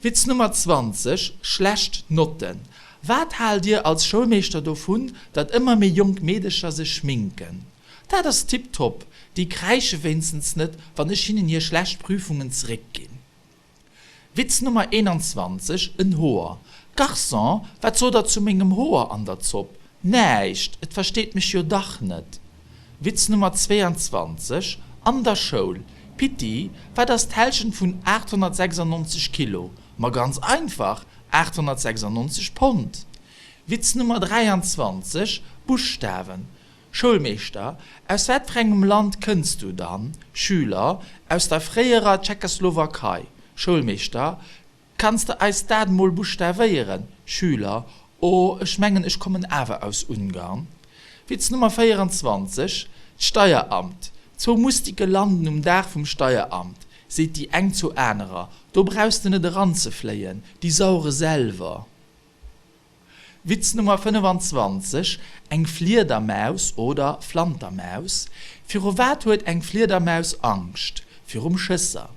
Witz Nummer 20, Schlecht Notten. Wat haalt Dir als Schoulmeeschter dovun, datt ëmmer méi jonk Meedecher sech schminken? Dat ass tiptop, déi kräische wéinstens net, wann ech hinnen hir schlecht Prüfungen zeréckginn. Witz Nummer 21, En Hoer. Garçon, wat sot der zu mengem Hoer an der Zopp? Näischt, et versteet mech jo dach net. Witz Nummer 22, An der Schoul. Pitti, wat ass d'Hälschent vun 896 Kilo? Ma ganz einfach, 896 Pond. Witz Nummer 23, Buschtawen. Schoulmeeschter, Aus wat fir engem Land kënns du dann? Schüler, Aus der fréierer Tschechoslowakei. Schoulmeeschter, Kanns de eis dat mol buschtawéieren? Schüler, Oh, ech mengen ech kommen awer aus Ungarn. Witz Nummer 24, D'Steieramt. Zwou Mustike landen um Daach vum Steieramt. Seet déi eng zur anerer, Do brauchs de net eranzefléien, déi sauere selwer. Witz Nummer 25, Eng Fliedermaus oder Flantermaus, Viru wat huet eng Fliedermaus Angscht? Virum Schësser.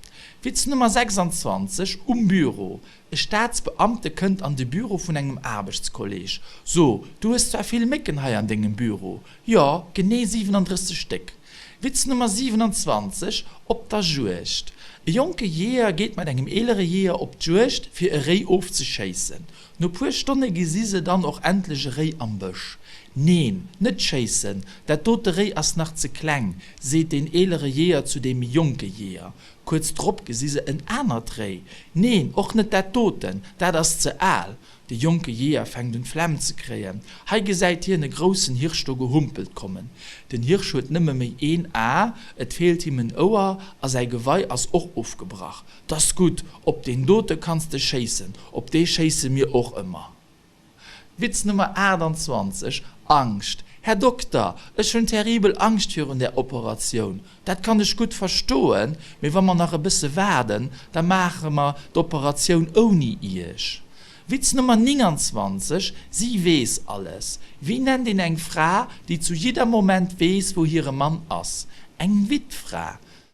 Witz Nummer 26, Um Büro, E Staatsbeamte kënnt an de Büro vun engem Aarbechtskolleg, So, du hues zwar vill Mécken hei an dengem Büro. Jo, genee 37 Stéck. Witz Nummer 27, Op der Juegd, E jonke Jeeër geet mat engem eelere Jeeër op d'Juegd, fir e Réi ofzeschéissen. No puer Stonne gesi se dann och endlech e Réi am Bësch. Neen, net schéissen, dat dote Réi ass nach ze kleng, seet deen eelere Jeeër zu deem méi jonke Jeeër. Kuerz drop gesi se en anert Réi. Neen, och net dat doten, dat ass ze al. De jonke Jeeër fänkt un d'Flemm ze kréien. Hei gesäit hien e groussen Hirsch do gehumpelt kommen. Den Hirsch huet nëmme méi een A, et feelt him en Ouer a säi Gewei ass och ofgebrach. 't ass gutt, op deen dote kanns de schéissen, op dee schéisse mir och ëmmer. Witz Nummer 28, Angscht, Här Dokter, ech hunn terribel Angscht virun där Operatioun. Dat kann ech gutt verstoen, mee wa mer nach e bësse waarden, da maache mer d'Operatioun ouni Iech. Witz Nummer 29, Si weess alles. Wéi nennt een eng Fra, déi zu jidder Moment weess, wou hire Mann ass? Eng Wittfra.